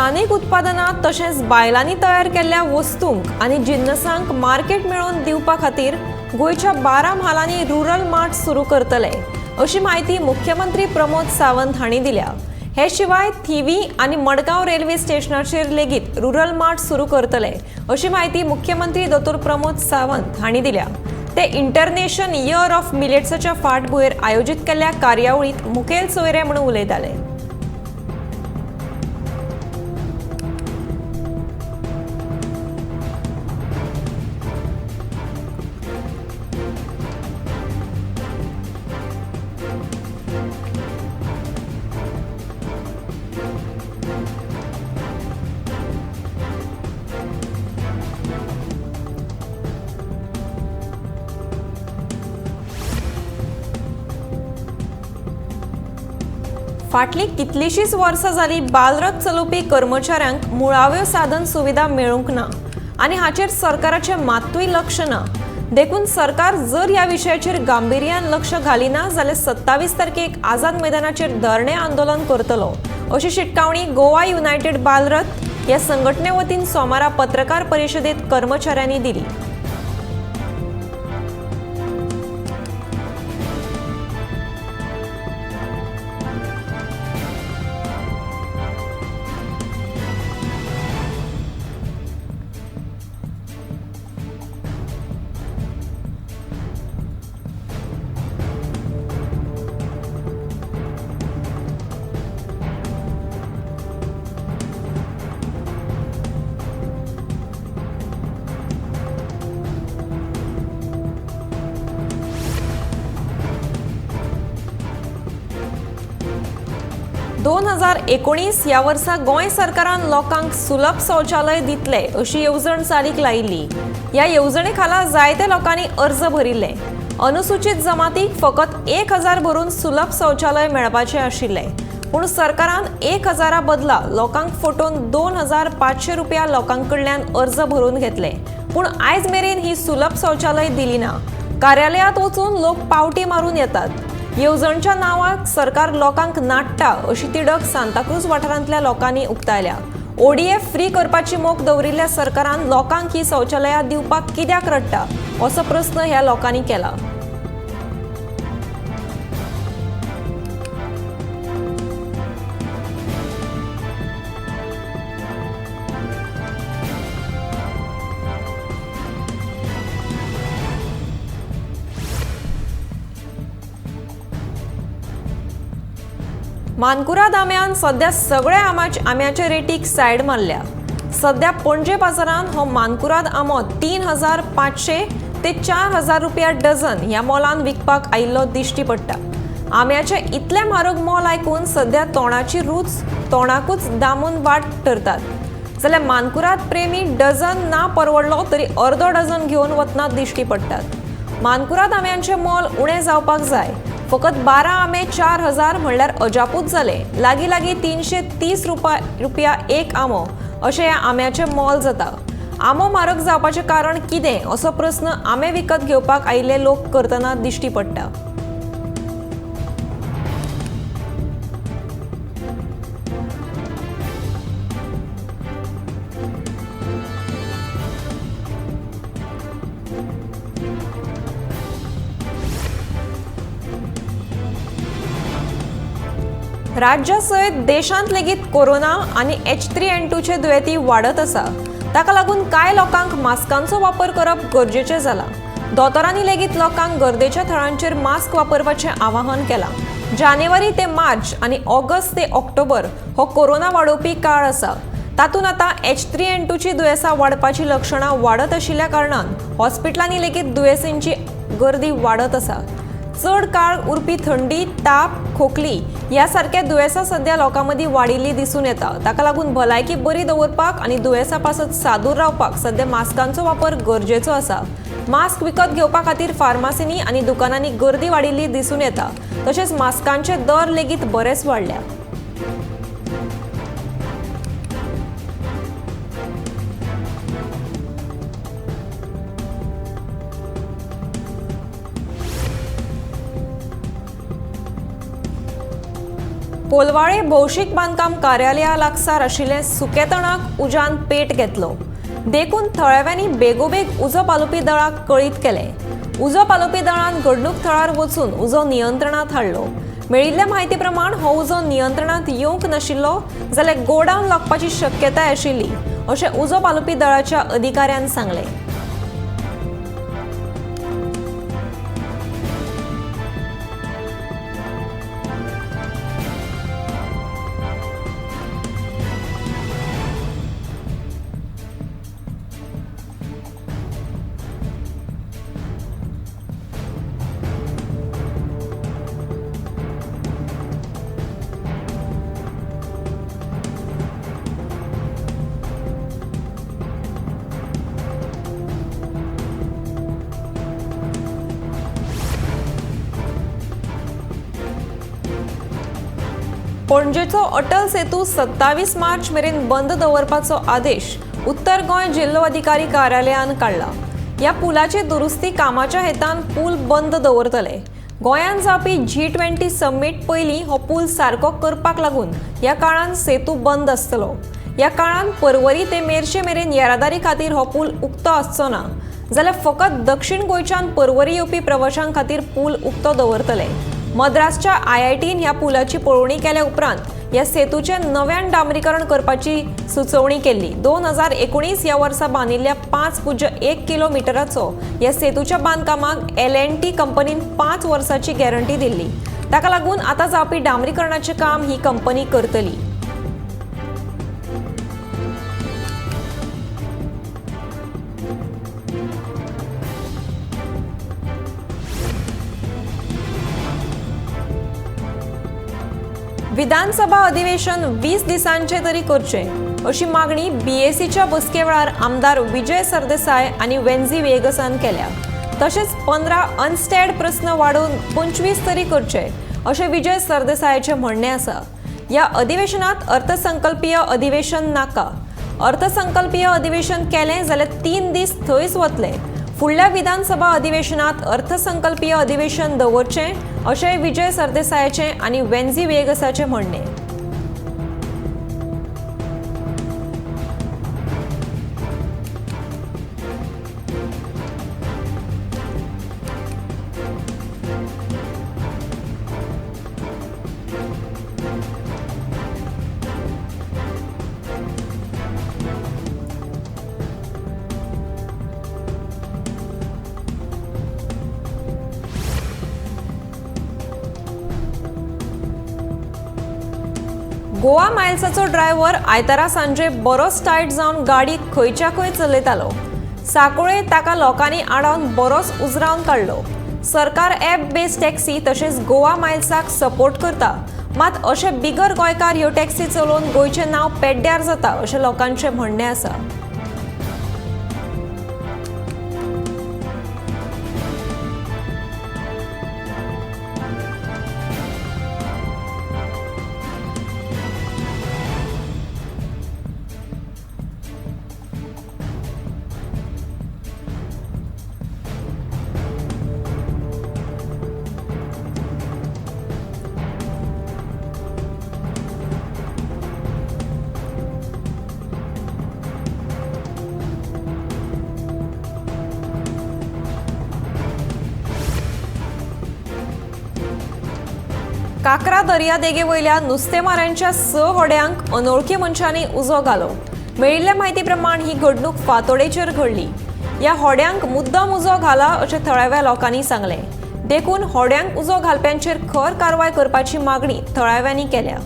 स्थानीक उत्पादनां तशेंच बायलांनी तयार केल्ल्या वस्तूंक आनी जिन्नसांक मार्केट मेळोवन दिवपा खातीर गोंयच्या 12 म्हालांनी रुरल मार्ट सुरू करतले अशी म्हायती मुख्यमंत्री प्रमोद सावंत हांणी दिल्या. हे शिवाय थिवी आनी मडगांव रेल्वे स्टेशनाचेर लेगीत रुरल मार्ट सुरू करतले अशी म्हायती मुख्यमंत्री दोतोर प्रमोद सावंत हांणी दिल्या. ते इंटरनेशन इयर ऑफ मिलेट्साच्या फाटभुंयेर आयोजीत केल्ल्या कार्यावळींत मुखेल सोयरे म्हणून उलयताले. फाटलीं कितलींशींच वर्सां जालीं बालरथ चलोवपी कर्मचाऱ्यांक मुळाव्यो साधन सुविधा मेळूंक ना आनी हाचेर सरकाराचें मात्तूय लक्ष ना. देखून सरकार जर ह्या विशयाचेर गांभिर्यान लक्ष घालिना जाल्यार 27 तारखेक आझाद मैदानाचेर धरणें आंदोलन करतलो अशी शिटकावणी गोवा युनायटेड बालरथ ह्या संघटने वतीन सोमारा पत्रकार परिशदेंत कर्मचाऱ्यांनी दिली. दोन 2019 ह्या वर्सा गोंय सरकारान लोकांक सुलभ शौचालय दितले अशी येवजण चालीक लायिल्ली. ह्या येवजणे खाला जायते लोकांनी अर्ज भरिल्ले. अनुसूचित जमातीक फकत 1000 भरून सुलभ शौचालय मेळपाचें आशिल्लें, पूण सरकारान 1000 बदला लोकांक फटोवन 2500 रुपया लोकां कडल्यान अर्ज भरून घेतले, पूण आयज मेरेन ही सुलभ शौचालय दिली ना. कार्यालयांत वचून लोक पावटी मारून येतात. येवजणच्या नांवाक सरकार लोकांक नाडटा अशी तिडक सांताक्रूज वाठारांतल्या लोकांनी उक्तायल्या. ओडीएफ फ्री करपाची मोख दवरिल्ल्या सरकारान लोकांक ही शौचालयां दिवपाक कित्याक रडटा असो प्रस्न ह्या लोकांनी केला. मानकुराद आंब्यान सद्या सगळ्या आंब्याचे रेटीक सायड मारल्या. सद्या पणजे बाजारांत हो मानकुराद आंबो 3500 ते 4000 रुपया डझन ह्या मोलान विकपाक आयिल्लो दिश्टी पडटा. आंब्याचे इतलें म्हारग मोल आयकून सद्या तोंडाची रूच तोंडाकूच दामून वाट ठरतात. जाल्यार मानकुराद प्रेमी डझन ना परवडलो तरी अर्दो डझन घेवन वतना दिश्टी पडटात. मानकुराद आंब्यांचें मोल उणें जावपाक जाय. फकत 12 आंबे 4000 म्हणल्यार अजापूच जालें. लागीं लागीं 330 रुपया एक आंबो अशें ह्या आंब्याचें मोल जाता. आंबो म्हारग जावपाचें कारण कितें असो प्रस्न आंबे विकत घेवपाक आयिल्ले लोक करतना दिश्टी पडटा. राज्या सयत देशांत लेगीत कोरोना आनी H3N2 चे दुयेंती वाडत आसा. ताका लागून कांय लोकांक मास्कांचो वापर करप गरजेचें जालां. दोतोरांनी लेगीत लोकांक गर्देच्या थळांचेर मास्क वापरपाचें आवाहन केलां. जानेवारी ते मार्च आनी ऑगस्ट ते ऑक्टोबर हो कोरोना वाडोवपी काळ आसा. तातूंत आतां H3N2 ची दुयेंसां वाडपाची लक्षणां वाडत आशिल्ल्या कारणान हॉस्पिटलांनी लेगीत दुयेंसींची गर्दी वाडत आसा. चड काळ उरपी थंडी, ताप, खोकली ह्या सारक्या दुयेंसां सद्या लोकां मदीं वाडिल्लीं दिसून येता. ताका लागून भलायकी बरी दवरपाक आनी दुयेंसां पासत सादूर रावपाक सद्या मास्कांचो वापर गरजेचो आसा. मास्क विकत घेवपा खातीर फार्मासींनी आनी दुकानांनी गर्दी वाडिल्ली दिसून येता. तशेंच मास्कांचे दर लेगीत बरेच वाडल्या. कोलवाळे भौशीक बांदकाम कार्यालया लागसार आशिल्ले सुकेतणाक उज्यान पेट घेतलो. देखून थळाव्यांनी बेगोबेग उजो पालोवपी दळाक कळीत केलें. उजो पालोवपी दळान घडणूक थळार वचून उजो नियंत्रणांत हाडलो. मेळिल्ल्या म्हायती प्रमाण हो उजो नियंत्रणांत येवंक नाशिल्लो जाल्यार गोडावन लागपाची शक्यताय आशिल्ली अशें उजो पालोवपी दळाच्या अधिकाऱ्यान सांगलें. पणजेचो अटल सेतू 27 मार्च मेरेन बंद दवरपाचो आदेश उत्तर गोंय जिल्लो अधिकारी कार्यालयान काडला. ह्या पुलाची दुरुस्ती कामाच्या हेतान पूल बंद दवरतले. गोंयांत जावपी G20 summit पयलीं हो पूल सारको करपाक लागून ह्या काळान सेतू बंद आसतलो. ह्या काळान परवरी ते मेरशे मेरेन येरादारी खातीर हो पूल उक्तो आसचो ना, जाल्यार फकत दक्षिण गोंयच्यान परवरी येवपी प्रवाशां खातीर पूल उक्तो दवरतले. मद्रासच्या IITन ह्या पुलाची पळोवणी केल्या उपरांत ह्या सेतूचें नव्यान डांबरीकरण करपाची सुचोवणी केल्ली. 2019 ह्या वर्सा बांदिल्ल्या 5.1 किलोमिटराचो ह्या सेतूच्या बांदकामाक L&T कंपनीन 5 वर्सांची गॅरंटी दिल्ली. ताका लागून आतां जावपी डांबरीकरणाचें काम ही कंपनी करतली. विधानसभा अधिवेशन 20 दिसांचे तरी करचें अशी मागणी BACच्या बसके वेळार आमदार विजय सरदेसाय आनी वेन्झी वेगसान केल्या. तशेंच 15 अनस्टॅड प्रस्न वाडोवन 25 तरी करचे अशें विजय सरदेसायाचें म्हणणें आसा. ह्या अधिवेशनांत अर्थसंकल्पीय अधिवेशन नाका. अर्थसंकल्पीय अधिवेशन केलें जाल्यार 3 दीस थंयच वतले. फुडल्या विधानसभा अधिवेशनांत अर्थसंकल्पीय अधिवेशन दवरचें अशें विजय सरदेसायाचें आनी वेन्झी वेगसाचें म्हणणें. गोवा मायल्साचो ड्रायव्हर आयतारा सांजे बरोच टायट जावन गाडी खंयच्या खंय चलयतालो. साकोळे ताका लोकांनी आडावन बरोच उजरावन काडलो. सरकार ॲप बेज टॅक्सी तशेंच गोवा मायल्साक सपोर्ट करता, मात अशे बिगर गोंयकार ह्यो टॅक्सी चलोवन गोंयचें नांव पेड्ड्यार जाता अशें लोकांचें म्हणणें आसा. काकरा दर्यादेगे वयल्या नुस्तेमारांच्या 6 होड्यांक अनोळखी मनशांनी उजो घालो. मेळिल्ल्या म्हायती प्रमाण ही घडणूक फातोडेचेर घडली. ह्या होड्यांक मुद्दम उजो घाला अशें थळाव्या लोकांनी सांगलें. देखून होड्यांक उजो घालप्यांचेर खर कारवाय करपाची मागणी थळाव्यांनी केल्या.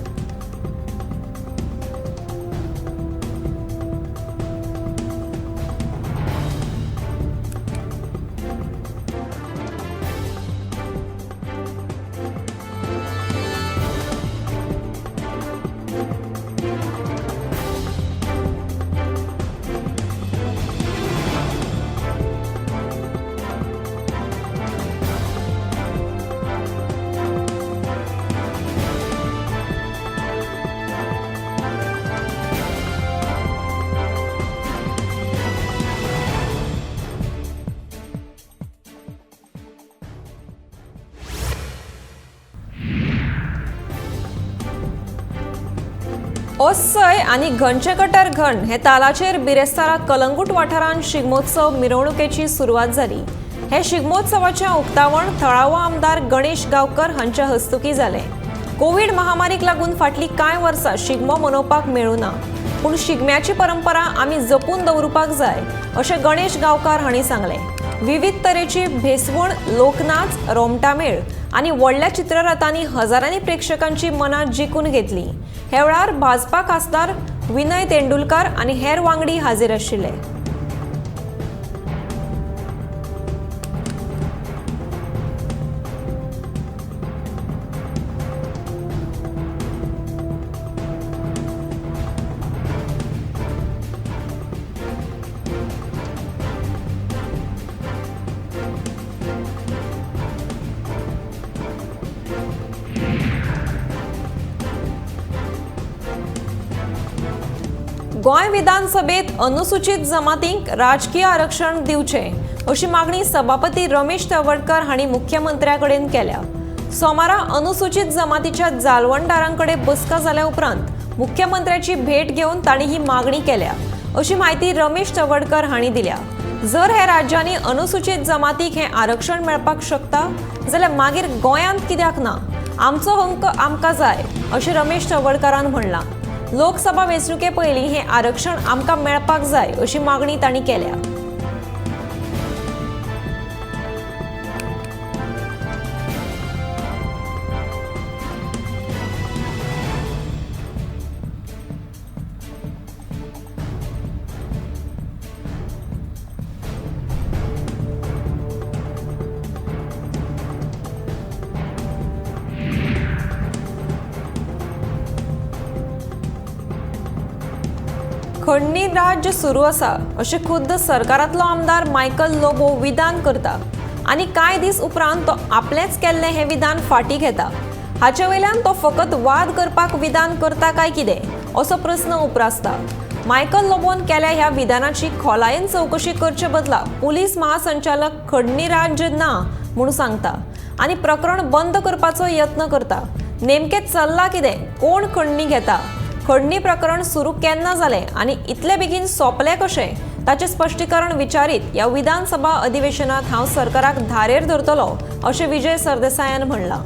ओस्सय आनी घनचे कटर घन हे तालाचेर बिरेस्तारा कलंगूट वाठारांत शिगमोत्सव मिरवणुकेची सुरवात जाली. हे शिगमोत्सवाचें उक्तावण थळावो आमदार गणेश गांवकर हांच्या हस्तुकी जालें. कोवीड महामारीक लागून फाटलीं कांय वर्सां शिगमो मनोवपाक मेळूना, पूण शिगम्याची परंपरा आमी जपून दवरुपाक जाय अशें गणेश गांवकार हांणी सांगलें. विविध तरेची भेसवण, लोकनाच, रोमटामेळ आनी व्हडल्या चित्ररथांनी हजारांनी प्रेक्षकांची मनां जिखून घेतली. हे वेळार भाजपा खासदार विनय तेंडुलकार आनी हेर वांगडी हाजीर आशिल्ले. गोंय विधानसभेत अनुसूचित जमातींक राजकीय आरक्षण दिवचें अशी मागणी सभापती रमेश तवडकर हांणी मुख्यमंत्र्या कडेन केल्या. सोमारा अनुसूचित जमातीच्या जालवणदारां कडेन बसका जाल्या उपरांत मुख्यमंत्र्याची भेट घेवन तांणी ही मागणी केल्या अशी म्हायती रमेश तवडकर हांणी दिल्या. जर हे राज्यांनी अनुसूचित जमातीक हें आरक्षण मेळपाक शकता जाल्यार मागीर गोंयांत कित्याक ना? आमचो हक्क आमकां जाय अशें रमेश तवडकरान म्हणलां. लोकसभा वेंचणुके पयलीं हें आरक्षण आमकां मेळपाक जाय अशी मागणी तांणी केल्या. खंडणी राज्य सुरू आसा अशें खुद्द सरकारांतलो आमदार मायकल लोबो विधान करता आनी कांय दीस उपरांत तो आपलेंच केल्लें हें विधान फाटीं घेता. हाचे वयल्यान तो फकत वाद करपाक विधान करता काय कितें असो प्रस्न उप्रासता. मायकल लोबोन केल्या ह्या विधानाची खोलायेन चवकशी करचे बदला पुलीस महासंचालक खंडणी राज्य ना म्हूण सांगता आनी प्रकरण बंद करपाचो यत्न करता. नेमकें चल्लां कितें, कोण खंडणी घेता, खंडणी प्रकरण सुरू केन्ना जालें आनी इतले बेगीन सोंपलें कशें ताचें स्पश्टीकरण विचारीत ह्या विधानसभा अधिवेशनांत हांव सरकाराक धारेर धरतलो अशें विजय सरदेसायान म्हणलां.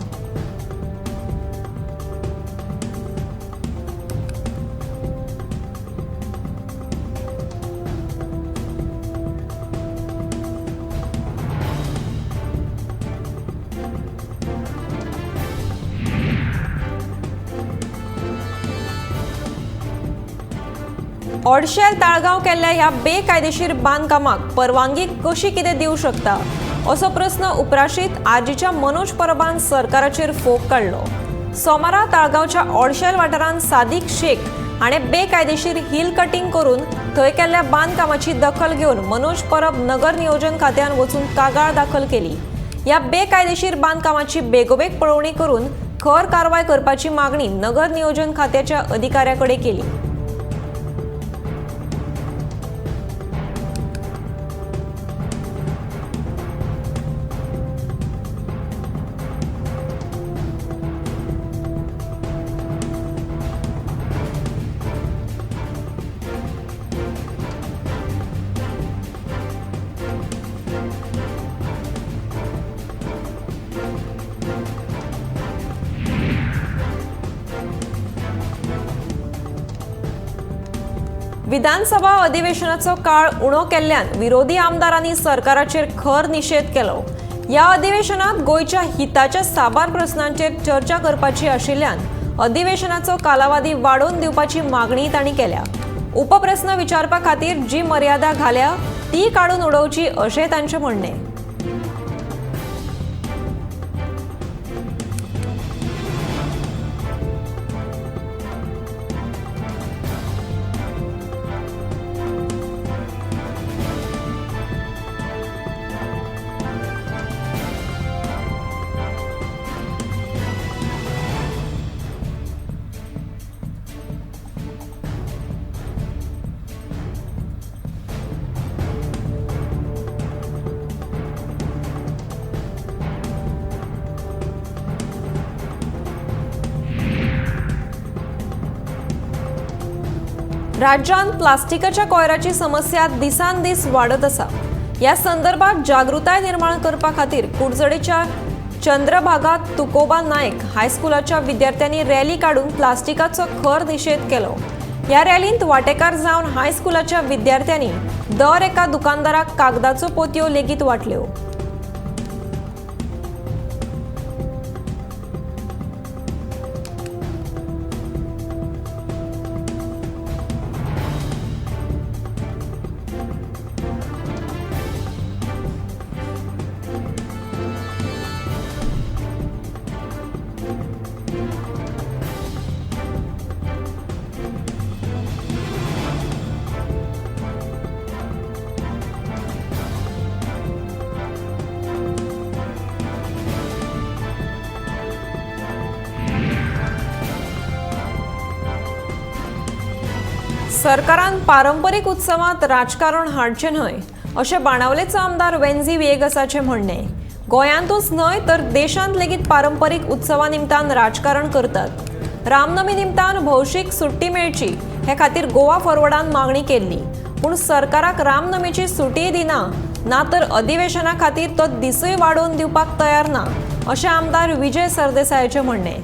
ओडशेल ताळगांव केल्ल्या ह्या बेकायदेशीर बांदकामाक परवानगी कशी कितें दिवं शकता असो प्रस्न उप्राशीत आजीच्या मनोज परबान सरकाराचेर फोग काडलो. सोमारा ताळगांवच्या ओडशेल वाठारांत सादिक शेख हाणें बेकायदेशीर हिल कटिंग करून थंय केल्ल्या बांदकामाची दखल घेवन मनोज परब नगर नियोजन खात्यान वचून कागाळ दाखल केली. ह्या बेकायदेशीर बांदकामाची बेगोबेग पळोवणी करून खर कारवाय करपाची मागणी नगर नियोजन खात्याच्या अधिकाऱ्या कडेन केली. विधानसभा अधिवेशनाचो काळ उणो केल्ल्यान विरोधी आमदारांनी सरकाराचेर खर निशेध केलो. ह्या अधिवेशनात गोंयच्या हिताच्या साबार प्रस्नांचेर चर्चा करपाची आशिल्ल्यान अधिवेशनाचो कालावधी वाडोवन दिवपाची मागणी तांणी केल्या. उपप्रस्न विचारपा खातीर जी मर्यादा घाल्या ती काडून उडोवची अशें तांचें म्हणणें. राज्यांत प्लास्टिकाच्या कोयराची समस्या दिसान दीस वाडत आसा. ह्या संदर्भात जागृताय निर्माण करपा खातीर कुडचडेच्या चंद्रभागा तुकोबा नायक हायस्कुलाच्या विद्यार्थ्यांनी रॅली काडून प्लास्टिकाचो खर निशेध केलो. ह्या रॅलींत वांटेकार जावन हायस्कुलाच्या विद्यार्थ्यांनी दर एका दुकानदाराक कागदाच्यो पोतयो लेगीत वांटल्यो. सरकारान पारंपरीक उत्सवांत राजकारण हाडचें न्हय अशें बाणावलेचो आमदार वेन्झी व्हिएगसाचें म्हणणें. गोंयांतूच न्हय तर देशांत लेगीत पारंपरीक उत्सवा निमतान राजकारण करतात. रामनमी निमतान भौशीक सुट्टी मेळची हे खातीर गोवा फॉरवर्डान मागणी केल्ली, पूण सरकाराक रामनमीची सुटीय दिना ना तर अधिवेशना खातीर तो दिसूय वाडोवन दिवपाक तयार ना अशें आमदार विजय सरदेसायाचें म्हणणें.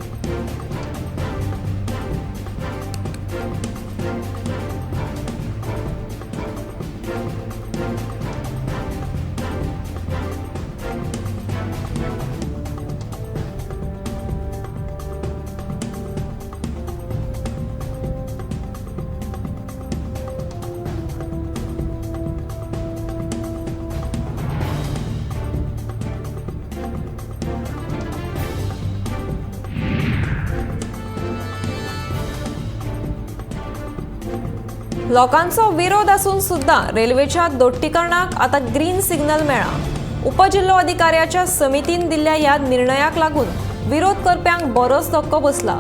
लोकांचो विरोध आसून सुद्धा रेल्वेच्या दोट्टीकरणाक आता ग्रीन सिग्नल मेळ्ळा. उपजिल्होधिकाऱ्याच्या समितीन दिल्ल्या ह्या निर्णयाक लागून विरोध करप्यांक बरोच धक्को बसला.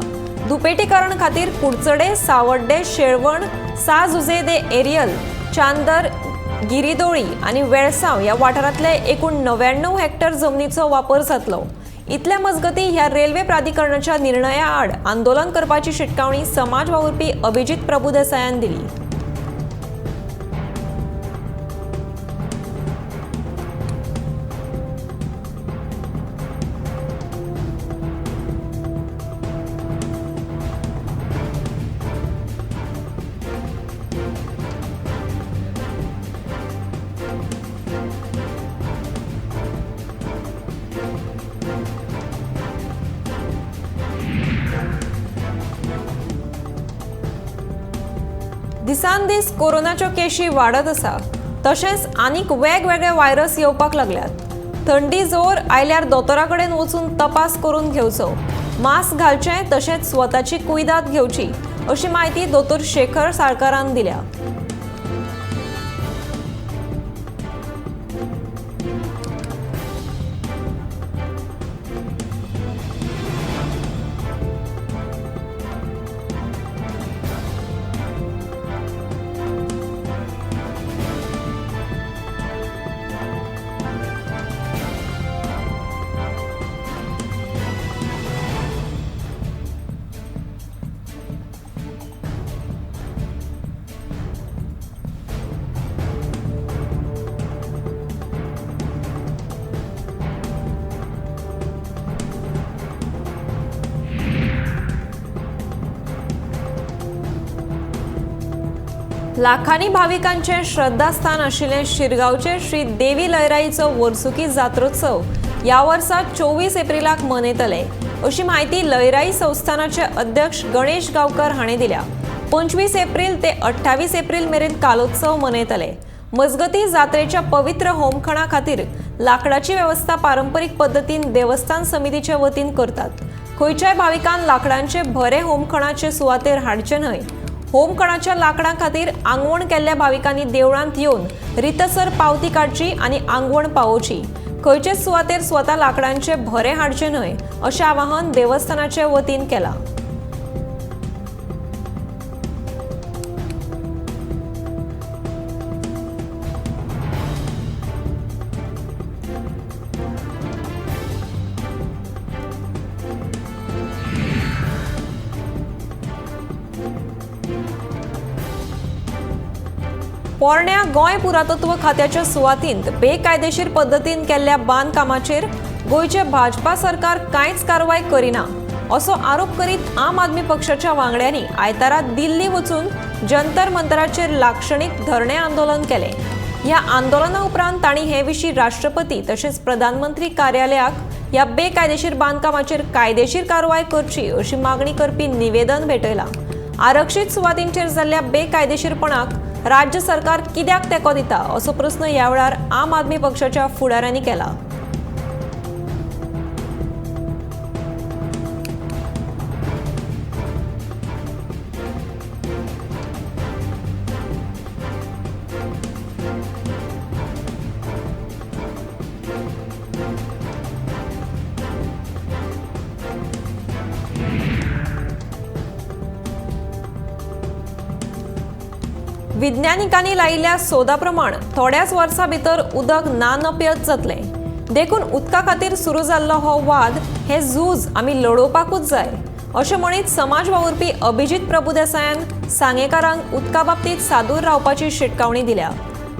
दुपेटीकरण खातीर कुडचडे, सावड्डे, शेळवण, साजुजे दे एरियल, चांदर, गिरिदोळी आनी वेळसांव ह्या वाठारांतले एकूण 99 हेक्टर जमनीचो वापर जातलो. इतल्या मजगती ह्या रेल्वे प्राधिकरणाच्या निर्णया आड आंदोलन करपाची शिटकावणी समाज वावुरपी अभिजीत प्रभुदेसायान दिली. दिसान दीस कोरोनाच्यो केशी वाडत आसा, तशेंच आनीक वेगवेगळे व्हायरस येवपाक लागल्यात. थंडी जोर आयल्यार दोतोरा कडेन वचून तपास करून घेवचो, मास्क घालचें तशेंच स्वताची कुयदाद घेवची अशी म्हायती दोतोर शेखर साळकारान दिल्या. लाखांनी भाविकांचे श्रद्धास्थान आशिल्लें शिरगांवचे श्री देवी लयराईचो वर्सुकी जात्रोत्सव ह्या वर्सा 24 एप्रिलाक मनयतले अशी म्हायती लयराई संस्थानाचे अध्यक्ष गणेश गांवकर हाणें दिल्या. 25 एप्रिल ते 28 एप्रिल मेरेन कालोत्सव मनयतले. मजगती जात्रेच्या पवित्र होमखणा खातीर लाकडाची वेवस्था पारंपरीक पद्दतीन देवस्थान समितीचे वतीन करतात. खंयच्याय भाविकान लाकडांचे भरे होमखणाचे सुवातेर हाडचे न्हय. होमखणाच्या लाकडां खातीर आंगवण केल्ल्या भाविकांनी देवळांत येवन रितसर पावती काडची आनी आंगवण पावोवची. खंयचेच सुवातेर स्वता लाकडांचे भरे हाडचे न्हय अशें आवाहन देवस्थानाचे वतीन केलां. पोरण्या गोंय पुरातत्व खात्याच्या सुवातींत बेकायदेशीर पद्दतीन केल्ल्या बांदकामाचेर गोंयचे भाजपा सरकार कांयच कारवाय करिना असो आरोप करीत आम आदमी पक्षाच्या वांगड्यांनी आयतारा दिल्ली वचून जंतर मंतराचेर लाक्षणीक धरणे आंदोलन केलें। ह्या आंदोलना उपरांत तांणी हे विशीं राष्ट्रपती तशेंच प्रधानमंत्री कार्यालयाक ह्या बेकायदेशीर बांदकामाचेर कायदेशीर कारवाय करची अशी मागणी करपी निवेदन भेटयलां। आरक्षीत सुवातींचेर जाल्ल्या बेकायदेशीरपणाक राज्य सरकार कित्याक तेंको दिता असो प्रस्न ह्या वेळार आम आदमी पक्षाच्या फुडाऱ्यांनी केला। विज्ञानिकांनी लायिल्ल्या सोदा प्रमाण थोड्याच वर्सां भितर उदक ना नपयत जातलें, देखून उदका खातीर सुरू जाल्लो हो वाद हे झूज आमी लडोवपाकूच जाय अशें म्हणीत समाज वावुरपी अभिजीत प्रभुदेसायान सांगेकारांक उदका बाबतींत सादूर रावपाची शिटकावणी दिल्या।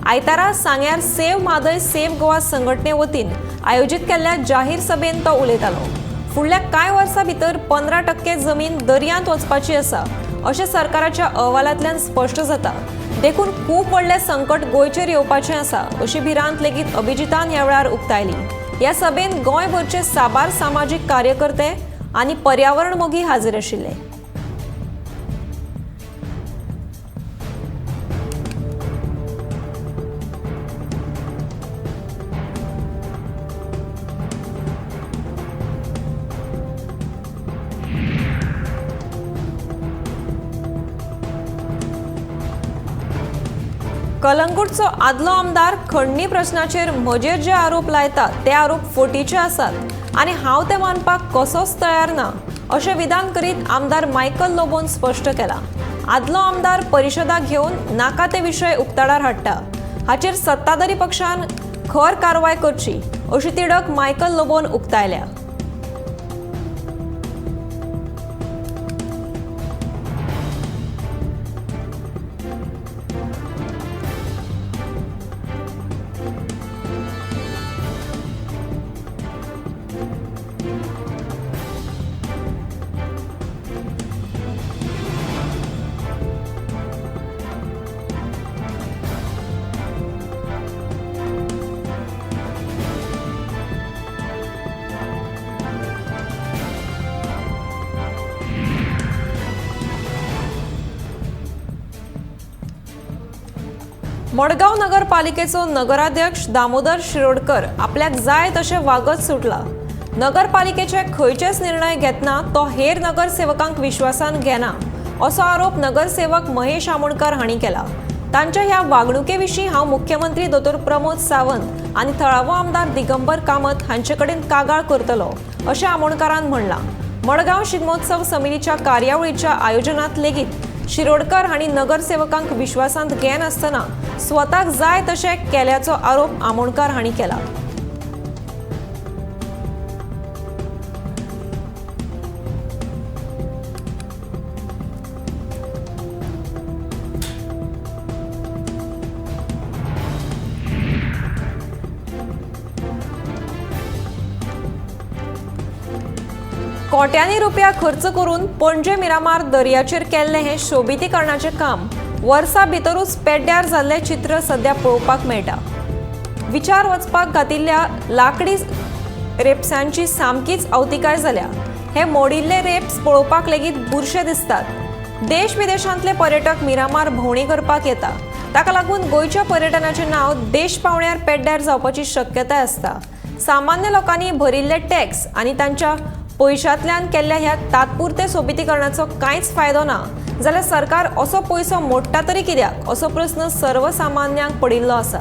आयतारा सांग्यार सेव्ह म्हादय सेव्ह गोवा संघटने वतीन आयोजीत केल्ल्या जाहीर सभेन तो उलयतालो। फुडल्या कांय वर्सां भितर 15% जमीन दर्यांत वचपाची आसा अशें सरकाराच्या अहवालांतल्यान स्पश्ट जाता, देखून खूब व्हडलें संकट गोंयचेर येवपाचें आसा अशी भिरांत लेगीत अभिजितान ह्या वेळार उक्तायली। ह्या सभेन गोंयभरचे साबार सामाजीक कार्यकर्ते आनी पर्यावरण मोगी हाजीर आशिल्ले। कलंगूटचो आदलो आमदार खंडणी प्रश्नाचेर म्हजेर जे आरोप लायतात ते आरोप फटीचे आसात आनी हांव ते मानपाक कसोच तयार ना अशें विधान करीत आमदार मायकल लोबोन स्पश्ट केलां। आदलो आमदार परिशदा घेवन नाका ते विशय उक्ताडार हाडटा, हाचेर सत्ताधारी पक्षान खर कारवाय करची अशी तिडक मायकल लोबोन उक्तायल्या। मडगांव नगरपालिकेचो नगराध्यक्ष दामोदर शिरोडकर आपल्याक जाय तशें वागत सुटला। नगरपालिकेचे खंयचेच निर्णय घेतना तो हेर नगरसेवकांक विश्वासान घेना असो आरोप नगरसेवक महेश आमोणकर हांणी केला। तांच्या ह्या वागणुके विशीं हांव मुख्यमंत्री दोतोर प्रमोद सावंत आनी थळावो आमदार दिगंबर कामत हांचे कडेन कागाळ करतलो अशें आमोणकरान म्हणलां। मडगांव शिगमोत्सव समितीच्या कार्यावळीच्या आयोजनांत लेगीत शिरोडकर हांणी नगरसेवकांक विश्वासांत घेनासतना स्वताक जाय तशें केल्याचो आरोप आमोणकर हांणी केला। कोट्यांनी रुपया खर्च करून पणजे मिरामार दर्याचेर केल्लें हें शोबितीकरणाचें काम वर्सा भितरूच पेड्ड्यार जाल्लें चित्र सद्या पळोवपाक मेळटा। विचार वचपाक घातिल्ल्या लाकडी रेप्सांची सामकीच अवतिकाय जाल्या। हे मोडिल्ले रेप्स पळोवपाक लेगीत बुरशे दिसतात। देश विदेशांतले पर्यटक मिरामार भोंवडी करपाक येता, ताका लागून गोंयच्या पर्यटनाचें नांव देश पावण्यार पेड्ड्यार जावपाची शक्यताय आसता। सामान्य लोकांनी भरिल्ले टॅक्स आनी तांच्या पयशांतल्यान केल्ल्या ह्या तात्पुरते सोबितीकरणाचो कांयच फायदो ना जाल्यार सरकार असो पयसो मोडटा तरी कित्याक असो प्रस्न सर्वसामान्यांक पडिल्लो आसा।